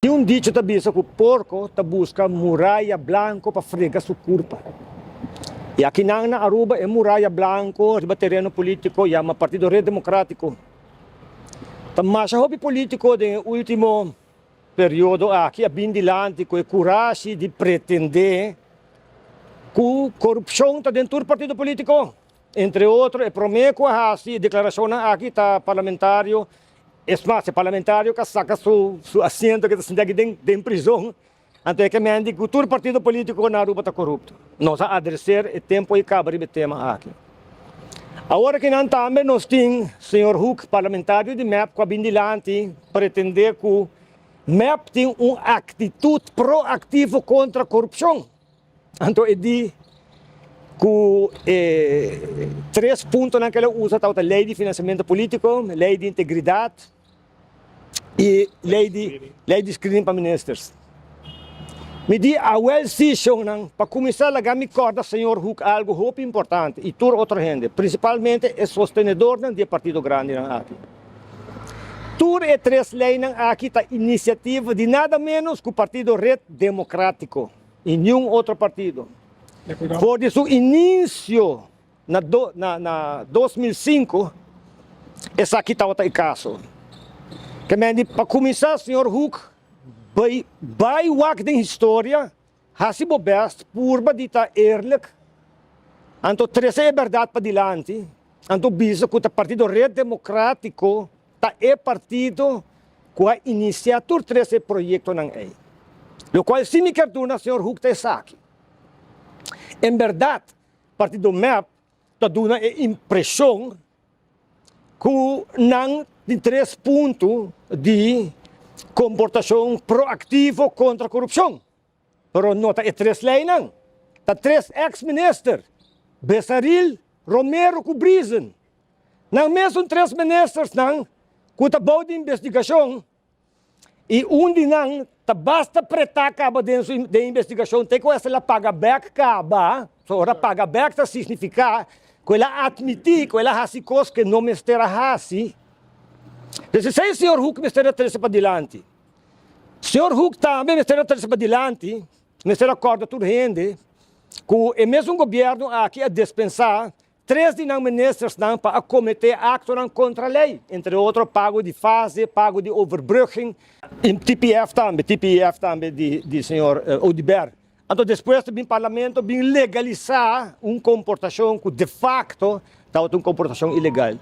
Tin un dicho ta bisa ku porko ta buska muraya blanko pa frega su kurpa. I akinan na Aruba e muraya blanko riba tereno politiko yama Partido Red Demokratiko. Ta masha hopi politiko den e ultimo periodo aki a bin dilanti ku e kurashi di pretende ku korupshon ta den tur partido politiko. Entre otro e prome ku a hasi e deklarashonnan aki ta parlamentario, es mas e parlamentario ku a saka su su asiento ku ta sinti aki den den prizon, anto e ke menti ku tur partido politiko na Aruba ta korupto. Nos a adreser e tempo ei kaba riba e tema aki. Awor akinan tambe nos tin señor Hoek, parlamentario di mep ku a bin dilanti pretende ku mep tin un aktitut proaktivo kontra korupshon. Anto e di ku e tres puntonan ku el a usa tabata lei di finansiamentu polítiko, lei di integridat i lei di lei di screening pa ministers. Mi di awel si shownan, pa kuminsá laga mi kòrda señor Hoek algu hopi importante i tur otro hende, prinsipalmente e sostenedornan di e partido grandinan aki. Tur e tres leinan aki ta inisiativa di nada ménos ku Partido Red Demokratiko. I niun otro partido. For di su inicio na na 2005 esaki tabata e caso. Ke men di pa cuminsa señor Hoek bay bay wak den historia, haci bo best, purba di ta eerlijk, anto trece e berdad padilanti, anto bisa cu ta Partido Red Democratico Ta e partido cu a inicia tur tres e proyectonan ey. Locual si mi kier duna señor Hoek ta esaki. En berdad partido mep ta duna e impresion cu nan tin tres punto di comportacion proactivo contra corupcion. Pero no ta e tres leynan. Ta tres ex minister, Besaril, Romero cu Briesen. Nan mesun tres ministersnan ku ta bou di investigashon i un di nan ta basta pretá kaba den su den investigashon te ku esei la paga bèk kaba. So ora paga bèk ta signifiká ku el a atmití ku el a hasi kos ku e no mester a hasi. Entonces esei señor Hoek mester a trese padilanti. Señor Hoek tambe mester a trese padilanti, mester a kòrda tur hende ku e mesun gobièrnu aki a despensá Tres di nan ministersnan pa a kometé aktonan kontra lei, entre otro pago di fase, pago di overbrugging, i TPF tambe, TPF tambe di di señor Oduber. Anto despues ta bin parlamento bin legalisá un komportashon ku de fakto tabata un komportashon ilegal.